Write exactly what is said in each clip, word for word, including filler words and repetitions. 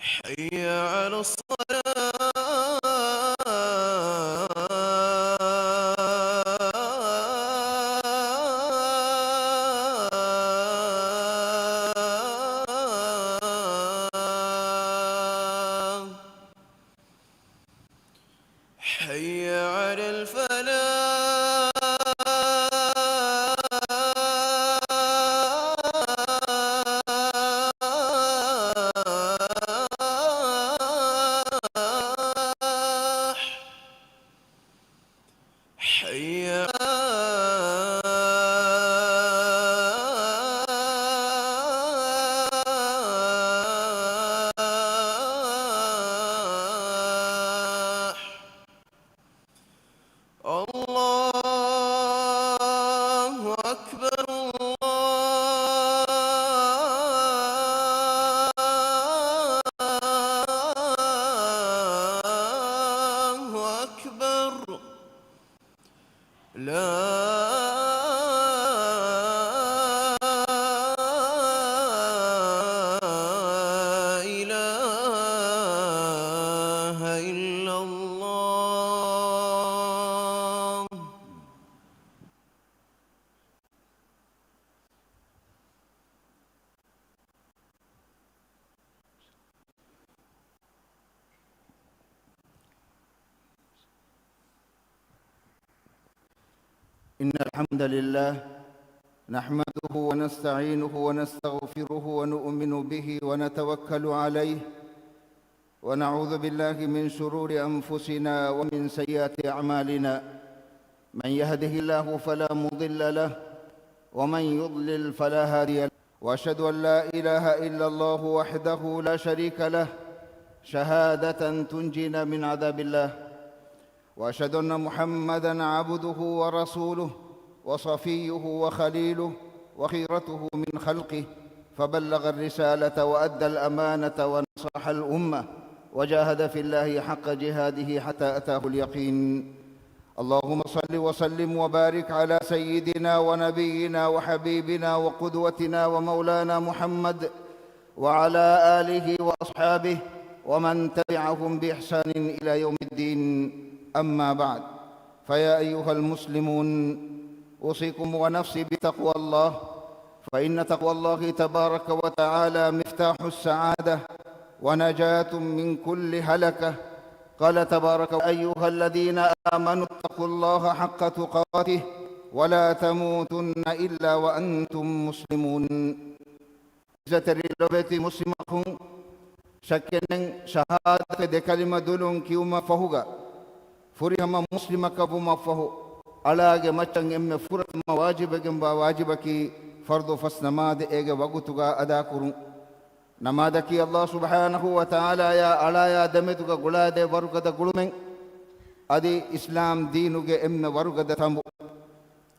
حي على الصلاة. حي على الفلاح. حي على الفلاح. الله أكبر، الله أكبر. لا إله إلا الله. إن الحمد لله نحمده ونستعينه ونستغفره ونؤمن به ونتوكل عليه، ونعوذ بالله من شرور أنفسنا ومن سيئات أعمالنا. من يهده الله فلا مضل له، ومن يضلل فلا هادي له. وأشهد أن لا إله إلا الله وحده لا شريك له، شهادة تنجينا من عذاب الله. وأشهد أن محمدا عبده ورسوله وصفيه وخليله وخيرته من خلقه، فبلغ الرسالة وأدى الأمانة ونصح الأمة وجاهد في الله حق جهاده حتى أتاه اليقين. اللهم صل وسلم وبارك على سيدنا ونبينا وحبيبنا وقدوتنا ومولانا محمد وعلى آله وأصحابه ومن تبعهم بإحسان إلى يوم الدين. أما بعد، فيا أيها المسلمون، أوصيكم ونفسي بتقوى الله، فإن تقوى الله تبارك وتعالى مفتاح السعادة ونجاة من كل هلكة. قال تبارك: أيها الذين آمنوا اتقوا الله حق تقاته ولا تموتن إلا وأنتم مسلمون. ޢިއްޒަތްތެރި ލޮބެތި މުސްލިމް އަޚުން، ޝައްކެއް ނެތް، ޝަހާދަތެއް ދެ ކަލިމަ ދުލުން ކިޔުމަށް ފަހުގަ، ފުރިހަމަ މުސްލިމަކަށް ވުމަށް ފަހު، އަޅާގެ މައްޗަށް އެންމެ ފުރަތަމަ ވާޖިބެއްގެންވާ ވާޖިބަކީ ފަރުޟު ފަސް ނަމާދެއް އޭގެ ވަގުތުގަ އަދާކުރުން. ނަމާދަކީ އައްލާހު ސުބްޙާނަހު ވަ ތަޢާލާޔާ އަޅާޔާ ދެމެދުގަ ގުޅާދޭ ވަރުގަދަ ގުޅުމެއް، އަދި އިސްލާމް ދީނުގެ އެންމެ ވަރުގަދަ ތަނބު.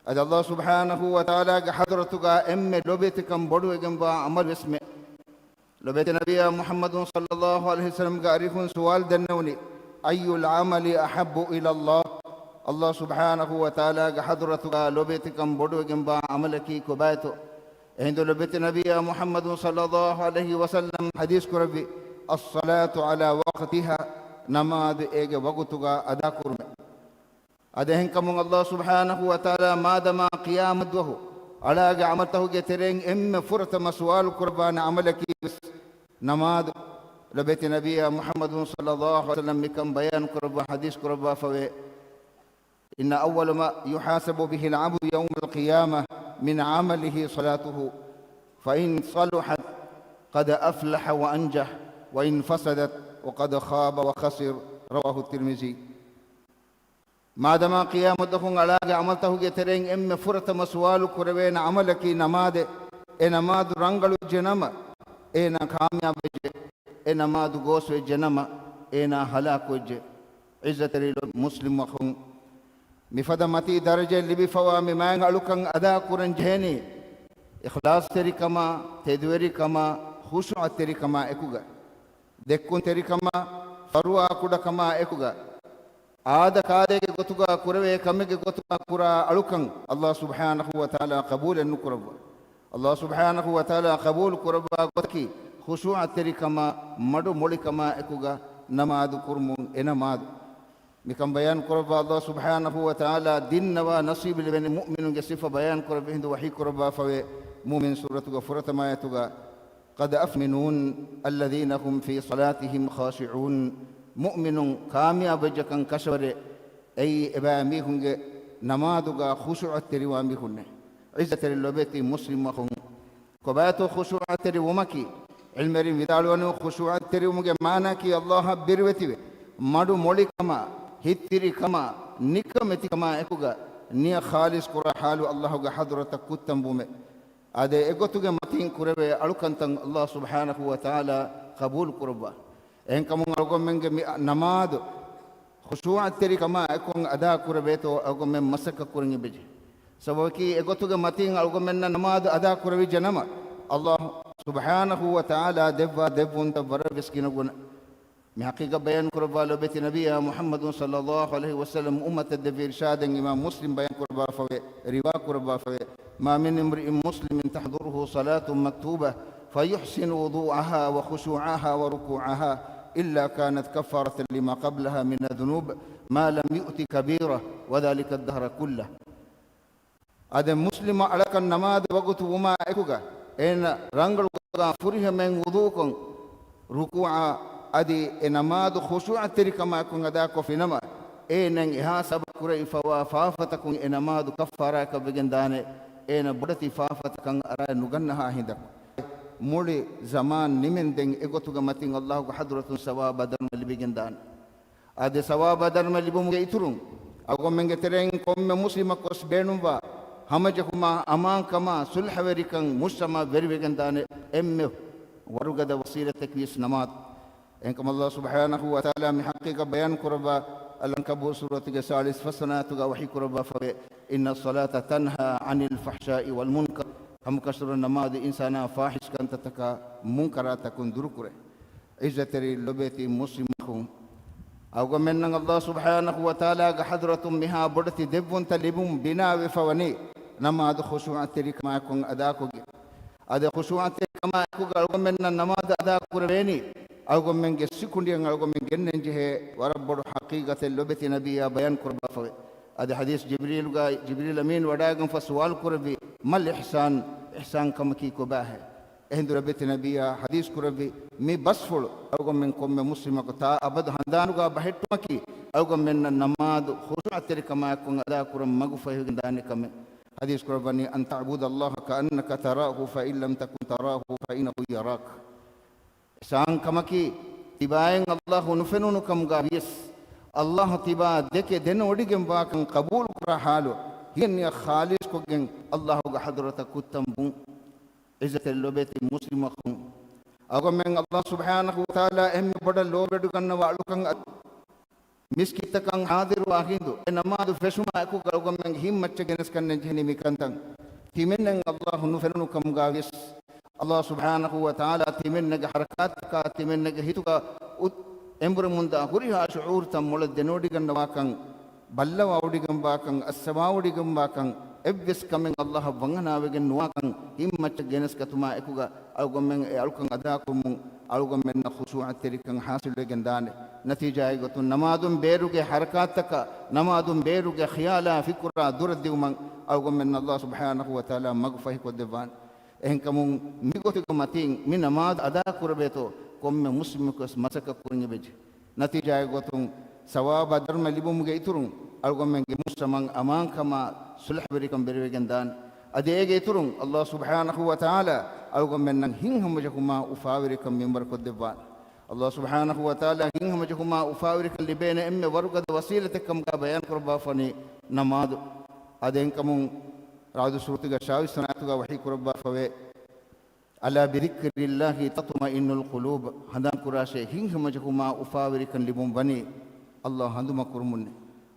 އަދި އައްލާހު ސުބްޙާނަހު ވަ ތަޢާލާގެ ޙަޟްރަތުގަ އެންމެ ލޮބެތިކަން ބޮޑުވެގެންވާ ޢަމަލުވެސްމެ. ލޮބެތި ނަބިއްޔާ މުޙައްމަދު ޞައްލައްލާހު ޢަލައިހި ވަސައްލަމްގެ އަރިހުން ސުވާލު ދެންނެވުނީ، أي العمل أحب إلى الله؟ އައްލާހު ސުބްޙާނަހު ވަ ތަޢާލާގެ ޙަޟްރަތުގަ ލޮބެތިކަން ބޮޑުވެގެންވާ ޢަމަލަކީ ކޮބާތޯ؟ އެހިނދު ލޮބެތި ނަބިއްޔާ މުޙައްމަދު ޞައްލައްލާހު ޢަލައިހި ވަސައްލަމް ޙަދީޘް ކުރެއްވި، الصلاة على وقتها، ނަމާދު އޭގެ ވަގުތުގަ އަދާކުރުމެ. އަދި އެހެންކަމުން އައްލާހު ސުބްޙާނަހު ވަ ތަޢާލާ މާދަމާ ޤިޔާމަތްދުވަހު އަޅާގެ ޢަމަލުތަކުގެ ތެރެއިން އެންމެ ފުރަތަމަ ސުވާލު ކުރައްވާނެ ޢަމަލަކީ ވެސް ނަމާދު. ލޮބެތި ނަބިއްޔާ މުޙައްމަދު ޞައްލައްލާހު ޢަލައިހި ވަސައްލަމް މިކަން ބަޔާން ކުރައްވާ ޙަދީޘް ކުރައްވާފަވޭ، إن أول ما يحاسب به العبد يوم القيامة من عمله صلاته، فإن صلحت قد أفلح وأنجح، وإن فسدت فقد خاب وخسر. رواه الترمذي. މާދަމާ ޤިޔާމަތްދުވަހު އަޅާގެ ޢަމަލުތަކުގެ ތެރެއިން އެންމެ ފުރަތަމަ ސުވާލު ކުރެވޭނެ ޢަމަލަކީ ނަމާދެއް. އެ ނަމާދު ރަނގަޅުވެއްޖެ ނަމަ، އޭނާ ކާމިޔާބުވެއްޖެ. އެ ނަމާދު ގޯސްވެއްޖެ ނަމަ، އޭނާ ހަލާކުވެއްޖެ. ޢިއްޒަތްތެރި މުސްލިމް އަޚުން، މިފަދަ މަތީ ދަރަޖައެއް ލިބިފަވާ މި މާތް އަޅުކަން އަދާކުރަން ޖެހެނީ، އިޚްލާޞްތެރިކަމާ، ތެދުވެރިކަމާ، ޚުޝޫޢަތްތެރިކަމާ އެކުގަ، ދެއްކުންތެރިކަމާ، ފަރުވާކުޑަކަމާ އެކުގަ، އާދަ ކާދައިގެ ގޮތުގަ ކުރެވޭ ކަމެއްގެ ގޮތުގަ ކުރާ އަޅުކަން އައްލާހު ސުބްޙާނަހު ވަ ތަޢާލާ ޤަބޫލެއް ނުކުރައްވާ. އައްލާހު ސުބްޙާނަހު ވަ ތަޢާލާ ޤަބޫލު ކުރައްވާ ގޮތަކީ ޚުޝޫޢަތްތެރިކަމާ، މަޑު މޮޅިކަމާ އެކުގަ ނަމާދު ކުރުމުން އެ ނަމާދު. މިކަން ބަޔާން ކުރައްވާ ﷲ ސުބްޙާނަހޫ ވަތަޢާލާ ދިންނަވާ ނަޞީބު ލިބެނި މުއުމިނުންގެ ސިފަ ބަޔާން ކުރެއްވި ހިނދު ވަޙީ ކުރައްވާފަވޭ، މުއުމިން ސޫރަތުގަ ފުރަތަމަ އާޔަތުގަ، قد أفلح المؤمنون الذين هم في صلاتهم خاشعون. މުއުމިނުން ކާމިޔާބުވެއްޖެކަން ކަށަވަރޭ. އެއީ އެބައިމީހުންގެ ނަމާދުގަ ޚުޝޫޢަތްތެރިވާ މީހުންނޭ. ޢިއްޒަތްތެރި ލޮބެތި މުސްލިމް އަޚުން، ކޮބާތޯ ޚުޝޫޢަތްތެރި ވުމަކީ؟ ޢިލްމުވެރިން ވިދާޅުވަނީ، ޚުޝޫޢަތްތެރިވުމުގެ މާނައަކީ ﷲ އަށް ބިރުވެތިވެ، މަޑު މޮޅިކަމާ، ހިތްތިރިކަމާ، ނިކަމެތިކަމާ އެކުގަ ނިޔަތް ޚާލިޞް ކުރާ ޙާލު ﷲ ގެ ޙަޟްރަތަށް ކުއްތަންވުމެއް. އާދެ، އެގޮތުގެ މަތިން ކުރެވޭ އަޅުކަންތައް ﷲ ސުބްޙާނަހޫ ވަތަޢާލާ ޤަބޫލު ކުރައްވާ. އެހެންކަމުން އަޅުގަނޑުމެންގެ މި ނަމާދު ޚުޝޫޢަތްތެރިކަމާ އެކުން އަދާ ކުރެވޭތޯ އަޅުގަނޑުމެން މަސައްކަތް ކުރަން އެބަޖެހޭ. ސަބަބަކީ އެގޮތުގެ މަތިން އަޅުގަނޑުމެންނަށް ނަމާދު އަދާ ކުރެވިއްޖެ ނަމަ، ﷲ ސުބްޙާނަހޫ ވަތަޢާލާ ދެއްވާ ދެއްވުންތައް ވަރަށް ވެސް ގިނަ ގުނަ. މި ޙަޤީޤަތް ބަޔާން ކުރައްވާ ލޮބެތި ނަބިއްޔާ މުޙައްމަދު ޞައްލައްލާހު ޢަލައިހި ވަސައްލަމް އުއްމަތަށް ދެއްވި އިރްޝާދެއް އިމާމް މުސްލިމް ބަޔާން ކުރައްވާފަވޭ، ރިވާ ކުރައްވާފަވޭ، ما من امرئ مسلم تحضره صلاة مكتوبة فيحسن وضوءها وخشوعها وركوعها إلا كانت كفارة لما قبلها من الذنوب ما لم يؤت كبيرة وذلك الدهر كله. އާދެ، މުސްލިމް އަޅަކަށް ނަމާދު ވަގުތު ވުމާ އެކުގަ އޭނަ ރަނގަޅު ގޮތުގަ ފުރިހަމައިން ވުޟޫކޮށް، ރުކޫޢާ އަދި އެ ނަމާދު ޚުޝޫޢަތްތެރިކަމާއެކު އަދާކޮށްފިނަމަ، އޭނައަށް އެހާ ސަބަބު ކުރެވިފަވާ ފާފަތަކުން އެ ނަމާދު ކައްފާރާއަކަށްވެގެންދާނެ، އޭނަ ބޮޑެތި ފާފަތަކަށް އަރާ ނުގަންނަހާ ހިނދަކު. މުޅި ޒަމާން ނިމެންދެން އެގޮތުގެ މަތިން ﷲ ގެ ޙަޟްރަތުން ސަވާބާ ދަރުމަ ލިބިގެންދާނެ. އާދެ، ސަވާބާ ދަރުމަ ލިބުމުގެ އިތުރުން، އަޅުގަނޑުމެންގެ ތެރެއިން ކޮންމެ މުސްލިމަކުވެސް ބޭނުންވާ ހަމަޖެހުމާ، އަމާންކަމާ، ޞުލްޙަވެރިކަން، މުޖްތަމަޢަށް ވެރިވެގެންދާނެ އެންމެ ވަރުގަދަ ވަސީލަތެއް ވިޔަސް ނަމާދު. އެހެންކަމުން ﷲ ސުބްޙާނަހޫ ވަތަޢާލާ މި ޙަޤީޤަތް ބަޔާން ކުރައްވާ، އަލްޢަންކަބޫތު ސޫރަތުގެ ސާޅީސް ފަސްވަނަ އާޔަތުގަ ވަޙީ ކުރައްވާފަވޭ، إن الصلاة تنهى عن الفحشاء والمنكر. ހަމަކަށަވަރުން ނަމާދު އިންސާނާ ފާޙިޝް ކަންތައްތަކާ، މުންކަރާތަކުން ދުރުކުރޭ. ޢިއްޒަތްތެރި ލޮބެތި މުސްލިމް އަޚުން، އަޅުގަނޑުމެންނަށް ﷲ ސުބްޙާނަހޫ ވަތަޢާލާގެ ޙަޟްރަތުން މިހާ ބޮޑެތި ދެއްވުންތައް ލިބުން ބިނާވެފަވަނީ ނަމާދު ޚުޝޫޢަތްތެރިކަމާއެކު އަދާކޮށްގެން. އަދި ޚުޝޫޢަތްތެރިކަމާއެކުގަ އަޅުގަނޑުމެންނަށް ނަމާދު އަދާކުރެވޭނީ، އަޅުގަނޑުމެންގެ ސިކުނޑިއަށް އަޅުގަނޑުމެން ގެންނަންޖެހޭ ވަރަށް ބޮޑު ޙަޤީޤަތެއް ލޮބެތި ނަބިއްޔާ ބަޔާން ކުރައްވާފަވޭ. އަދި ޙަދީޘް ޖިބްރީލުގައި، ޖިބްރީލް އަމީން ވަޑައިގެންފަ ސުވާލު ކުރެއްވި، ما الإحسان؟ އިޙްސާން ކަމަކީ ކޮބާހޭ؟ އެހިނދު ލޮބެތި ނަބިއްޔާ ޙަދީޘް ކުރެއްވި މި ބަސްފުޅު އަޅުގަނޑުމެން ކޮންމެ މުސްލިމަކު ތާ އަބަދު ހަނދާނުގަ ބަހެއްޓުމަކީ، އަޅުގަނޑުމެންނަށް ނަމާދު ޚުޝޫޢަތްތެރިކަމާއެކު އަދާކުރަން މަގުފަހިވެގެން ދާނެ ކަމެއް. ޙަދީޘް ކުރައްވަނީ، أن تعبد الله كأنك تراه فإن لم تكن تراه فإنه يراك. އިޙްސާން ކަމަކީ، ތިބާއިން ﷲ ނުފެނުނު ކަމުގަ ވިޔަސް، ﷲ ތިބާ ދެކެ ދެނެވޮޑިގެންވާކަން ޤަބޫލުކުރާ ޙާލު، ހިޔަނިޔަ ޚާލިޞްކޮށްގެން ﷲ ގެ ޙަޟްރަތަށް ކުއްތަން ބުން. ޢިއްޒަތްތެރި ލޮބެތި މުސްލިމް އަޚުން، އަޅުގަނޑުމެން ﷲ ސުބްޙާނަހޫ ވަތަޢާލާ އެންމެ ބޮޑަށް ލޯބިވެޑިގަންނަވާ އަޅުކަން އަދި މިސްކިތްތަކަށް ޙާޟިރުވާ ހިނދު، އެ ނަމާދު ފެށުމާ އެކުގަ އަޅުގަނޑުމެން ހިތްމައްޗަށް ގެނެސް ކަންނެން ޖެހެނީ މިކަންތައް. ތިމެންނަށް ﷲ ނުފެނުނު ކަމުގަ ވިޔަސް، ﷲ ސުބްޙާނަހޫ ވަތަޢާލާ ތިމެންނަގެ ޙަރަކާތްތަކާ، ތިމެންނަގެ ހިތުގަ އު-، އެނބުރެމުންދާ ހުރިހާ ޝުޢޫރުތައް މޮޅަށް ދެނެވޮޑިގަންނަވާކަން، ބައްލަވާވޮޑިގެންވާކަން، އައްސަވާވޮޑިގެންވާކަން، އެއްވެސް ކަމެއް ﷲ އަށް ވަންހަނާވެގެން ނުވާކަން ހިތްމައްޗަށް ގެނެސްގަތުމާ އެކުގަ އަޅުގަނޑުމެން އެ އަޅުކަން އަދާކުރުމުން އަޅުގަނޑުމެންނަށް ޚުޝޫޢަތްތެރިކަން ޙާޞިލުވެގެން ދާނެ. ނަތީޖާއެއް ގޮތުން ނަމާދުން ބޭރުގެ ޙަރަކާތްތަކާ، ނަމާދުން ބޭރުގެ ޚިޔާލާ ފިކުރާ ދުރަށްދިއުމަށް އަޅުގަނޑުމެންނަށް ﷲ ސުބްޙާނަހޫ ވަތަޢާލާ މަގު ފަހިކޮށްދެއްވާނެ. އެހެންކަމުން މިގޮތުގެ މަތީން މި ނަމާދު އަދާކުރެވޭތޯ ކޮންމެ މުސްލިމަކުވެސް މަސައްކަތް ކުރަން އެބަޖެހޭ. ނަތީޖާއެއް ގޮތުން ސަވާބާ ދަރުމަ ލިބުމުގެ އިތުރުން އަޅުގަނޑުމެންގެ މުޖްތަމަޢަށް އަމާންކަމާ ޞުލްޙަވެރިކަން ބެރިވެގެން ދާނެ. އަދި އޭގެ އިތުރުން ﷲ ސުބްޙާނަހޫ ވަތަޢާލާ އަޅުގަނޑުމެންނަށް ހިތްހަމަޖެހުމާ އުފާވެރިކަން މިންވަރުކޮށްދެއްވާނެ. ﷲ ސުބްޙާނަހޫ ވަތަޢާލާ ހިތްހަމަޖެހުމާ އުފާވެރިކަން ލިބޭނެ އެންމެ ވަރުގަދަ ވަސީލަތެއް ކަމުގަ ބަޔާން ކުރައްވާފަވަނީ ނަމާދު. އާދެ، އެހެންކަމުން ރަޢުދު ސޫރަތުގެ ޝާވިސް ވަނަ އާޔަތުގަ ވަޙީ ކުރައްވާފަވޭ، ألا بذكر الله تطمئن القلوب. ހަނދާންކުރާށޭ، ހިތްހަމަޖެހުމާ އުފާވެރިކަން ލިބުން ވަނީ ﷲ ހަނދުމަކުރުމުންނޭ.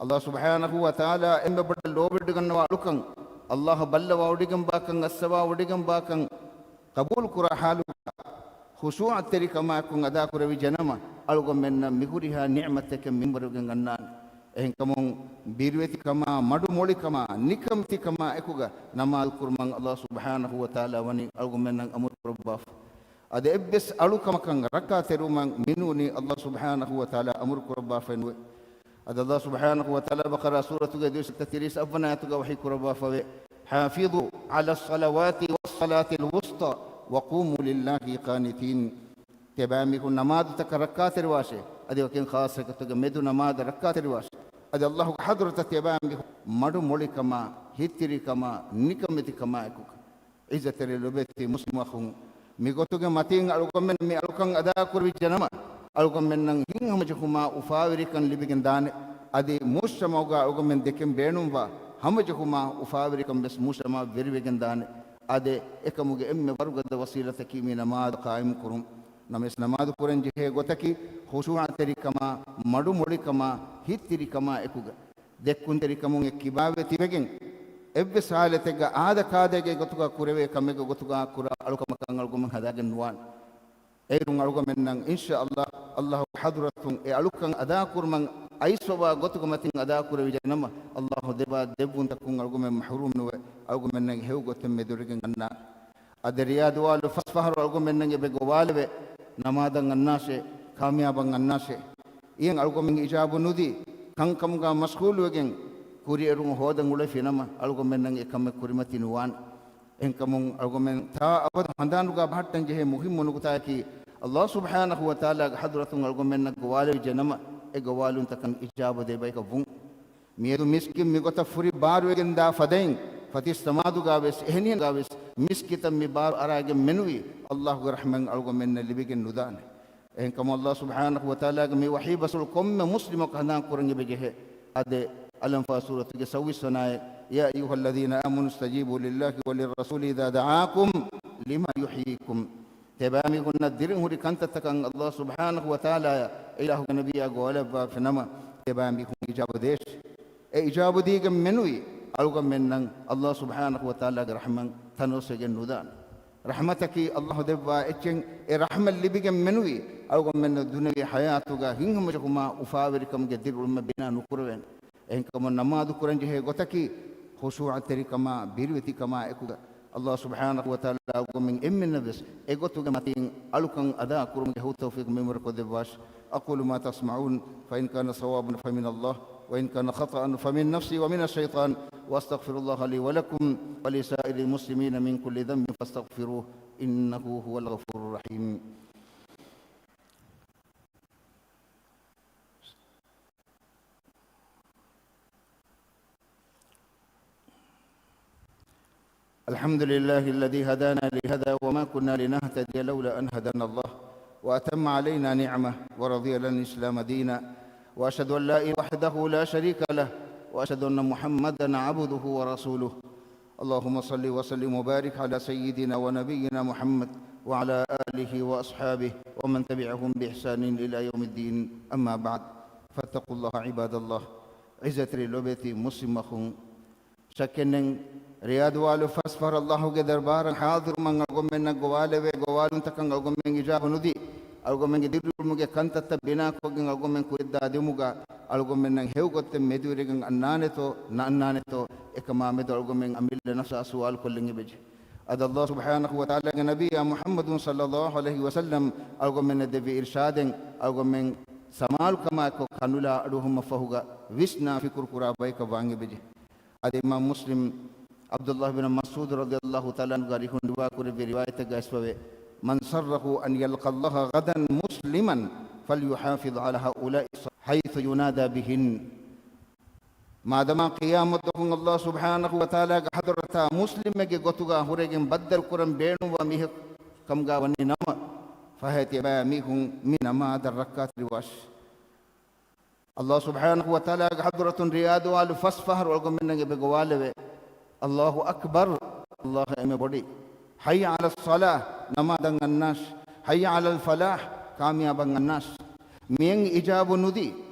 ﷲ ސުބްޙާނަހޫ ވަތަޢާލާ އެންމެ ބޮޑަށް ލޯބިވެޑިގަންނަވާ އަޅުކަން، ﷲ ބައްލަވާވޮޑިގެންވާކަން، އައްސަވާވޮޑިގެންވާކަން ޤަބޫލުކުރާ ޙާލުގަ، ޚުޝޫޢަތްތެރިކަމާއެކު އަދާކުރެވިއްޖެ ނަމަ، އަޅުގަނޑުމެންނަށް މިހުރިހާ ނިޢުމަތްތަކެއް މިންވަރުވެގެން އަންނާނެ. އެހެންކަމުން ބިރުވެތިކަމާ، މަޑުމޮޅިކަމާ، ނިކަމެތިކަމާ އެކުގަ ނަމާދު ކުރުމަށް ﷲ ސުބްޙާނަހޫ ވަތަޢާލާ ވަނީ އަޅުގަނޑުމެންނަށް އަމުރު ކުރައްވާފަ. އަދި އެއްވެސް އަޅުކަމަކަށް ރައްކާތެރިވުމަށް މިނޫނީ އައްލާހު ސުބްޙާނަހު ވަތަޢާލާ އަމުރު ކުރައްވާފައެއް ނުވޭ. އަދި އައްލާހު ސުބްޙާނަހު ވަތަޢާލާ ބަޤަރާ ސޫރަތުގެ ދުވަސް ތިރީސް އަށްވަނަ އާޔަތުގަ ވަޙީ ކުރައްވާފަވޭ، حافظوا على الصلوات والصلاة الوسطى وقوموا لله قانتين. ތިޔަބައިމީހުން ނަމާދުތަކަށް ރައްކާތެރިވާށޭ، އަދި ވަކިން ޚާއްޞަގޮތުގެ މެދު ނަމާދަށް ރައްކާތެރިވާށޭ. އަދި އައްލާހުގެ ޙަޟްރަތަށް ތިޔަބައިމީހުން މަޑު މޮޅިކަމާ، ހިތްތިރިކަމާ، ނިކަމެތިކަމާ އެކުގަ. ޢިއްޒަތްތެރި ލޮބެތި މުސްލިމް އަޚުން، މި ގޮތުގެ މަތީން އަޅުގަނޑުމެން މި އަޅުކަން އަދާކުރެވިއްޖެ ނަމަ، އަޅުގަނޑުމެންނަށް ހިތްހަމަޖެހުމާ އުފާވެރިކަން ލިބިގެން ދާނެ. އަދި މުޖްތަމަޢުގަ އަޅުގަނޑުމެން ދެކެން ބޭނުންވާ ހަމަޖެހުމާ އުފާވެރިކަން ވެސް މުޖްތަމަޢަށް ވެރިވެގެން ދާނެ. އާދެ، އެކަމުގެ އެންމެ ވަރުގަދަ ވަސީލަތަކީ މި ނަމާދު ޤާއިމް ކުރުން. ނަމަވެސް ނަމާދު ކުރަން ޖެހޭ ގޮތަކީ ޚުޝޫޢަތެރިކަމާ، މަޑުމޮޅިކަމާ، ހިތްތިރިކަމާ އެކުގަ. ދެއްކުންތެރިކަމުން އެއްކިބާވެ ތިބެގެން، އެއްވެސް ޙާލަތެއްގަ އާދަކާދައިގެ ގޮތުގަ ކުރެވޭ ކަމެއްގެ ގޮތުގަ ކުރާ އަޅުކަމަކަށް އަޅުގަނޑުމެން ހަދާގެން ނުވާނެ. އޭރުން އަޅުގަނޑުމެންނަށް އިންޝާﷲ، ﷲގެ ޙަޟްރަތުން އެ އަޅުކަން އަދާކުރުމަށް އައިސްފަވާ ގޮތުގެ މަތިން އަދާކުރެވިއްޖެ ނަމަ، ﷲ ދެއްވާ ދެއްވުންތަކުން އަޅުގަނޑުމެން މަޙްރޫމް ނުވެ، އަޅުގަނޑުމެންނަށް ހެޔޮ ގޮތެއް މެދުވެރިވެގެން އަންނާނެ. އަދި ރިޔާޟުވާލު ފަސް ފަހަރު އަޅުގަނޑުމެންނަށް އެބަ ގޮވާލެވޭ، ނަމާދަށް އަންނާށޭ، ކާމިޔާބަށް އަންނާށޭ. އިޔަން އަޅުގަނޑުމެން އިޖާބަ ނުދީ، ކަންކަމުގަ މަޝްޣޫލުވެގެން ކުރިއެރުން ހޯދަން އުޅެފި ނަމަ، އަޅުގަނޑުމެންނަށް އެކަމެއް ކުރިމަތި ނުވާނެ. އެހެންކަމުން އަޅުގަނޑުމެން ތާ އަބަދު ހަނދާނުގަ ބަހައްޓަން ޖެހޭ މުހިއްމު ނުކުތާއަކީ، ﷲ ސުބްޙާނަހު ވަތަޢާލާގެ ޙަޟްރަތުން އަޅުގަނޑުމެންނަށް ގޮވާލެވިއްޖެ ނަމަ، އެ ގޮވާލުންތަކަށް އިޖާބަ ދޭ ބަޔަކަށް ވުން. މިއަދު މިސްކިތް މިގޮތަށް ފުރި ބާރުވެގެން ދާ ފަދައިން، ފަތިސް ނަމާދުގަ ވެސް، އެހެނިހެންގަ ވެސް މިސްކިތަށް މި ބާރު އަރާގެން މެނުވީ، ﷲގެ ރަޙްމަތް އަޅުގަނޑުމެންނަށް ލިބިގެން ނުދާނެ. އެހެންކަމުން ﷲ ސުބްޙާނަހު ވަތަޢާލާގެ މި ވަޙީ ބަސްފުޅު ކޮންމެ މުސްލިމަކު ހަނދާން ކުރަން އެބަ ޖެހޭ. އާދެ، އަލްއަންފާލު ސޫރަތުގެ ސައްބީސް ވަނަ އާޔަތް، يا أيها الذين آمنوا استجيبوا لله وللرسول إذا دعاكم لما يحييكم. ތިޔަބައިމީހުންނަށް ދިރިއުޅުން ހުރި ކަންތައްތަކަށް ﷲ ސުބްޙާނަހު ވަތަޢާލާއާ އިލާހުގެ ނަބިއްޔާ ގޮވާލައްވާފި ނަމަ، ތިޔަބައިމީހުން އިޖާބަ ދޭށޭ. އެ އިޖާބަ ދީގެން މެނުވީ، އަޅުގަނޑުމެންނަށް ﷲ ސުބްޙާނަހު ވަތަޢާލާގެ ރަޙްމަތް ތަނަވަސްވެގެން ނުދާނެ. ރަޙްމަތަކީ ﷲ ދެއްވާ އެއްޗެއް. އެ ރަޙްމަތް ލިބިގެން މެނުވީ، އަޅުގަނޑުމެންނަށް ދުނިޔެވީ ޙަޔާތުގަ ހިތްހަމަޖެހުމާ އުފާވެރިކަމުގެ ދިރިއުޅުމެއް ބިނާ ނުކުރެވޭނެ. އެހެންކަމުން ނަމާދު ކުރަން ޖެހޭ ގޮތަކީ ޚުޝޫޢަތެރިކަމާ، ބިރުވެތިކަމާ އެކުގަ. ﷲ ސުބްޙާނަހު ވަތަޢާލާ އަޅުގަނޑުމެން އެންމެންނަށް ވެސް އެގޮތުގެ މަތީން އަޅުކަން އަދާ ކުރުމުގެ ހެޔޮ ތައުފީޤު މިންވަރު ކޮށްދެއްވާށި. أقول ما تسمعون، فإن كان صوابا فمن الله، وإن كان خطأ فمن نفسي ومن الشيطان، وأستغفر الله لي ولكم ولسائر المسلمين من كل ذنب فاستغفروه، إنه هو الغفور الرحيم. الحمد لله الذي هدانا لهذا وما كنا لنهتدي لولا أن هدانا الله وأتم علينا نعمه ورضي لنا الإسلام دينا، وأشهد أن لا إله وحده لا شريك له، وأشهد أن محمدا عبده ورسوله. اللهم صل وسلم وبارك على سيدنا ونبينا محمد وعلى آله وأصحابه ومن تبعهم بإحسان إلى يوم الدين. أما بعد، فاتقوا الله عباد الله. ޢިއްޒަތްތެރި ލޮބެތި މުސްލިމް އަޚުން، ޝައްކެއްނެތް، ރިޔާޟުވާލު ފަސް ފަހަރު ﷲގެ ދަރުބާރަށް ޙާޟިރުވުމަށް އަޅުގަނޑުމެންނަށް ގޮވާލެވޭ ގޮވާލުންތަކަށް އަޅުގަނޑުމެން އިޖާބަ ނުދީ، އަޅުގަނޑުމެންގެ ދިރިއުޅުމުގެ ކަންތައްތައް ބިނާކޮށްގެން އަޅުގަނޑުމެން ކުރިއަށްދާ ދިއުމުގަ އަޅުގަނޑުމެންނަށް ހެޔޮ ގޮތެއް މެދުވެރިވެގެން އަންނާނެތޯ ނައަންނާނެތޯ، އެކަމާ މެދު އަޅުގަނޑުމެން އަމިއްލަ ނަފްސާ ސުވާލު ކޮށްލަން އެބަޖެހޭ. އަދި ﷲ ސުބްޙާނަހު ވަތަޢާލާގެ ނަބިއްޔާ މުޙައްމަދު ޞައްލައްލާހު ޢަލައިހި ވަސައްލަމް އަޅުގަނޑުމެންނަށް ދެއްވި އިރްޝާދެއް އަޅުގަނޑުމެން ސަމާލުކަމާއެކު ކަނުލާ އަޑުއެހުމަށްފަހުގަ ވިސްނާ ފިކުރު ކުރާ ބަޔަކަށް ވާން އެބަޖެހޭ. އަދި އިމާމް މުސްލިމް، ޢަބްދުﷲ ބިން މަސްޢޫދު ރަޟިޔަﷲ ތަޢާލާ ޢަންހުގެ އަރިހުން ރިވާ ކުރެއްވި ރިވާޔަތެއްގަ އައިސްފަވޭ، من سره أن يلقى الله غدا مسلما فليحافظ على هؤلاء الصلوات حيث ينادى بهن. މާދަމާ ޤިޔާމަތްދުވަހު ﷲ ސުބްޙާނަހު ވަތަޢާލާގެ ޙަޟްރަތާ މުސްލިމެއްގެ ގޮތުގަ ހުރެގެން ބައްދަލުކުރަން ބޭނުންވާ މީހެއް ކަމުގަ ވަނީ ނަމަ، ފަހެ ތިޔަބައިމީހުން މި ނަމާދަށް ރައްކާތެރިވާށި. ﷲ ސުބްޙާނަހު ވަތަޢާލާގެ ޙަޟްރަތުން ރިޔާޟުވާލު ފަސް ފަހަރު އަޅުގަނޑުމެންނަށް އެބަ ގޮވާލެވޭ، الله أكبر، ﷲ އެންމެ ބޮޑޭ. حي على الصلاة، ނަމާދަށް އަންނާށި. حي على الفلاح، ކާމިޔާބަށް އަންނާށި. މިއަށް އިޖާބަ ނުދީ،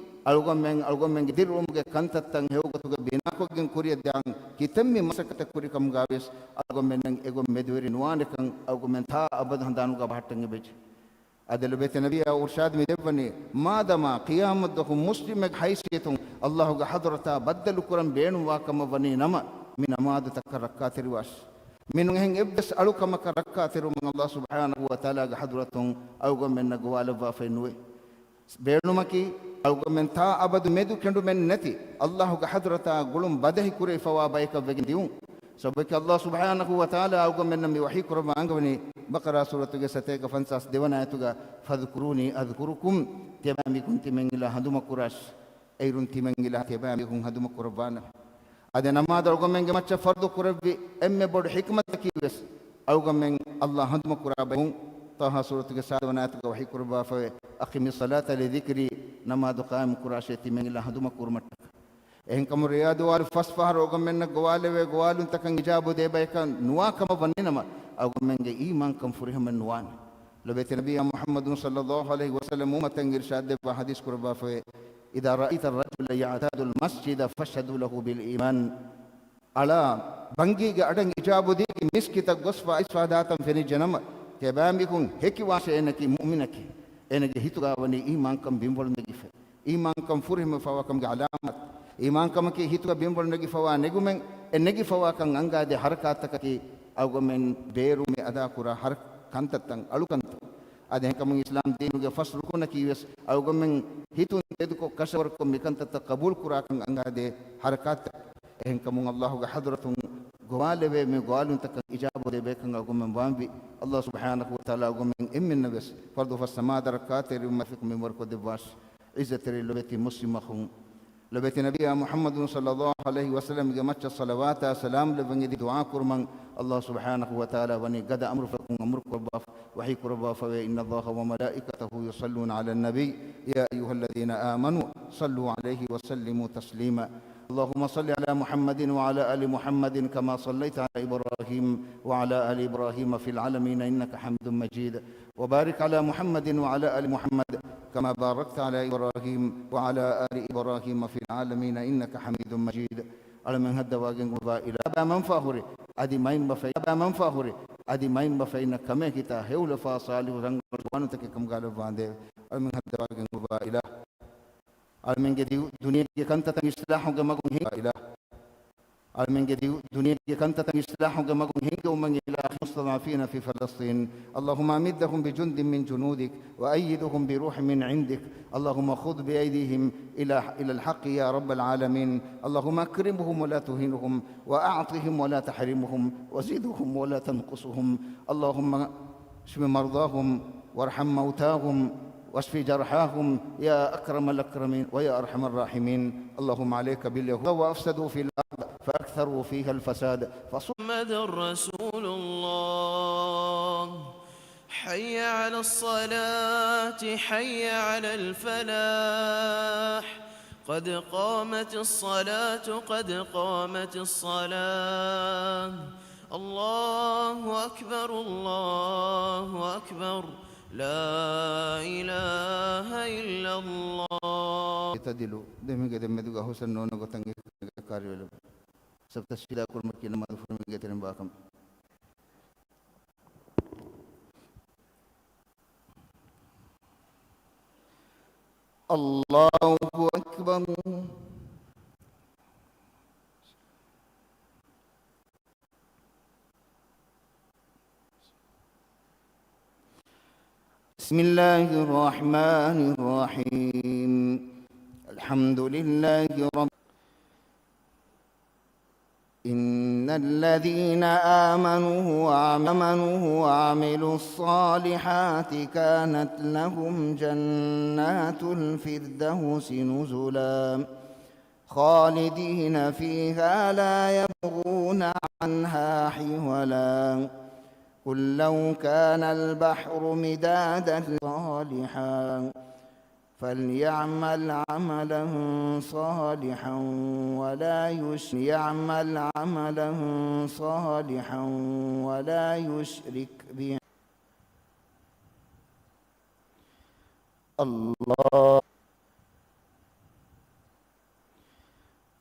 އަޅުގަނޑުމެން، އަޅުގަނޑުމެންގެ ދިރިއުޅުމުގެ ކަންތައްތައް ހެޔޮ ގޮތުގަ ބިނާކޮށްގެން ކުރިއަށްދާން ކިތަންމެ މަސައްކަތެއް ކުރި ކަމުގަ ވެސް އަޅުގަނޑުމެންނަށް އެގޮތް މެދުވެރި ނުވާނެކަން އަޅުގަނޑުމެން ތާ އަބަދު ހަނދާނުގަ ބަހައްޓަން އެބަޖެހޭ. އަދި ލޮބުވެތި ނަބިއްޔާ އިރްޝާދު މި ދެއްވަނީ، މާދަމާ ޤިޔާމަތްދުވަހު މުސްލިމެއްގެ ހައިސިއްޔަތުން ﷲގެ ޙަޟްރަތާ ބައްދަލުކުރަން ބޭނުންވާ ކަމަށް ވަނީ ނަމަ، މި ނަމާދުތަކަށް ރައްކާތެރިވާށި. މިނޫން އެހެން އެއްވެސް އަޅުކަމަކަށް ރައްކާތެރިވުމަށް އައްލާހު ސުބްޙާނަހު ވަތަޢާލާގެ ޙަޟްރަތުން އަޅުގަނޑުމެންނަށް ގޮވާލައްވާފައެއް ނުވޭ. ބޭނުމަކީ، އަޅުގަނޑުމެން ތާ އަބަދު މެދު ކެނޑުމެއް ނެތި، އައްލާހުގެ ޙަޟްރަތާ ގުޅުން ބަދަހި ކުރެވިފަވާ ބަޔަކަށް ވެގެން ދިއުން. ސަބަބަކީ، އައްލާހު ސުބްޙާނަހު ވަތަޢާލާ އަޅުގަނޑުމެންނަށް މި ވަޙީ ކުރައްވާ އަންގަވަނީ، ބަޤަރާ ސޫރަތުގެ ސަތޭކަ ފަންސާސް ދެވަނަ އާޔަތުގަ، "فاذكروني أذكركم"، ތިޔަބައިމީހުން ތިމަންއިލާ ހަނދުމަކުރާށި. އޭރުން ތިމަންއިލާ ތިޔަބައިމީހުން ހަނދުމަކުރައްވާނެ. އަދި ނަމާދު އަޅުގަނޑުމެންގެ މައްޗަށް ފަރުޟު ކުރެއްވި އެންމެ ބޮޑު ޙިކްމަތަކީ ވެސް، އަޅުގަނޑުމެން އައްލާ ހަނދުމަކުރާ ބައިކުން. ޠާހާ ސޫރަތުގެ ސާދަވަނަ އާޔަތުގަ ވަޙީ ކުރައްވާފަވޭ، "أقم الصلاة لذكري"، ނަމާދު ޤާއިމް ކުރާށޭ ތިމަންއިލާ ހަނދުމަކުރުމަށްޓަކާ. އެހެންކަމުން ރިޔާޟު ވާރި ފަސް ފަހަރު އަޅުގަނޑުމެންނަށް ގޮވާލެވޭ ގޮވާލުންތަކަށް އިޖާބަ ދޭ ބަޔަކަށް ނުވާ ކަމަށް ވަނީ ނަމަ، އަޅުގަނޑުމެންގެ އީމާންކަން ފުރިހަމައެއް ނުވާނެ. ލޮބެތި ނަބިއްޔާ މުޙައްމަދު ޞައްލައްލާހު ޢަލައިހި ވަސައްލަމް އުއްމަތަށް އިރްޝާދު ދެއްވާ ޙަދީޘް ކުރައްވާފަވޭ، "إذا رأيت الرجل يعتاد المسجد فاشهد له بالإيمان." އަޅާ، ބަންގީގެ އަޑަށް އިޖާބުދީގެން މިސްކިތަށް ގޮސްފާ އައިސްފާ ދާތަން ފެނިއްޖެ ނަމަ، ތިޔަބައިމީހުން ހެކިވާށޭ އޭނަކީ މުއުމިނަކީ. އޭނަގެ ހިތުގަ ވަނީ އީމާންކަން ބިންވަޅު ނެގިފަ، އީމާންކަން ފުރިހަމަވެފަވާކަމުގެ ޢަލާމާތް. އީމާންކަމަކީ ހިތުގަ ބިންވަޅު ނެގިފަވާ ނެގުމެއް، އެ ނެގިފަވާކަން އަންގާދޭ ޙަރަކާތްތަކަކީ އަޅުގަނޑުމެން ބޭރު މި އަދާކުރާ ޙަރަ-، ކަންތައްތައް، އަޅުކަންތައް. އަދި އެހެންކަމުން އިސްލާމް ދީނުގެ ފަސް ރުކުނަކީ ވެސް އަޅުގަނޑުމެން ހިތުން ތެދުކޮށް ކަށަވަރުކޮށް މިކަންތައްތައް ޤަބޫލުކުރާކަން އަންގާދޭ ޙަރަކާތްތައް. އެހެންކަމުން އައްލާހުގެ ޙަޟްރަތުން ގޮވާލެވޭ މި ގޮވާލުންތަކަށް އިޖާބަ ދޭ ބަޔަކަށް އަޅުގަނޑުމެން ވާންވީ. އައްލާހު ސުބްޙާނަހު ވަތަޢާލާ އަޅުގަނޑުމެން އެންމެންނަށް ވެސް ފަރުޟު ފަސް ނަމާދަށް ރައްކާތެރިވުމަށް ތައުފީޤު މިންވަރުކޮށްދެއްވާށި. ޢިއްޒަތްތެރި ލޮބެތި މުސްލިމް އަޚުން، ލޮބެތި ނަބިއްޔާ މުޙައްމަދު ޞައްލައްލާހު ޢަލައިހި ވަސައްލަމްގެ މައްޗަށް ޞަލަވާތާ ސަލާމް ލެއްވަން އެދި ދުޢާ ކުރުމަށް އައްލާހު ސުބްޙާނަހު ވަތަޢާލާ ވަނީ ގަދަ އަމުރުފުޅަކުން އަމުރު ކުރައްވާ، ވަޙީ ކުރައްވާފަވޭ، "إن الله وملائكته يصلون على النبي، يا أيها الذين آمنوا صلوا عليه وسلموا تسليما." اللهم صل على محمد وعلى آل محمد كما صليت على إبراهيم وعلى آل إبراهيم في العالمين إنك حميد مجيد. وبارك على محمد وعلى آل محمد كما باركت على إبراهيم وعلى آل إبراهيم في العالمين إنك حميد مجيد. އަޅަމެން ހައްދަވާގެން އުޅުއްވާ އިލާހު ބައި މަންފާ ހުރި، އަދި މައިންބަފައި، ބައި މަންފާ ހުރި، އަދި މައިންބަފައިންނަށް ކަމޭ ހިތާ ހެޔޮލަފާ ޞާލިޙު ރަނގަޅު ޒުވާނުތަކެއް ކަމުގަ ލައްވާނދޭވެ. އަޅަމެން ހައްދަވާގެން އުޅުއްވާ އިލާހު. އަޅަމެންގެ ދި-، ދުނިޔޭގެ ކަންތައްތައް އިޞްލާޙުގެ މަގުން ހިނގާ އިލާހު. އަޅަމެންގެ ދި-، ދުނިޔޭގެ ކަންތައްތައް އިޞްލާޙުގެ މަގުން ހިންގެވުމަށް އިލާހު المستضعفين في فلسطين. اللهم أمدهم بجند من جنودك وأيدهم بروح من عندك. اللهم خذ بأيديهم إلى، إلى الحق يا رب العالمين. اللهم أكرمهم ولا تهنهم وأعطهم ولا تحرمهم وزدهم ولا تنقصهم. اللهم اشف مرضاهم وارحم موتاهم واشف جرحاهم يا أكرم الأكرمين ويا أرحم الراحمين. اللهم عليك باليهود وأفسدوا في الأرض فأكثروا فيها الفساد فص- محمد رسول الله. حي على الصلاة، حي على الفلاح، قد قامت الصلاة، قد قامت الصلاة. الله أكبر، الله أكبر، لا إله إلا الله. އިޢުތަދިލޫ، ދެމީހުންގެ ދެމެދުގަ ހުސަން ނޯންނަ ގޮތަށް އެކަނި ކާރިވެލެވުން. ސަފުތައް ސިލާ ކުރުމަކީ ނަމާދު ފުރުމުގެ ތެރެއިން ވާކަމެއް. الله أكبر. بسم الله الرحمن الرحيم. الحمد لله رب إن الذين آمنوا وعم-، آمنوا وعملوا الصالحات كانت لهم جنات الفردوس نزلا خالدين فيها لا يبغون عنها حولا. قل لو كان البحر مدادا صالحا فليعمل عملا صالحا ولا يش-، يعمل عملا صالحا ولا يشرك ب-، الله،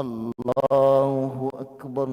الله أكبر.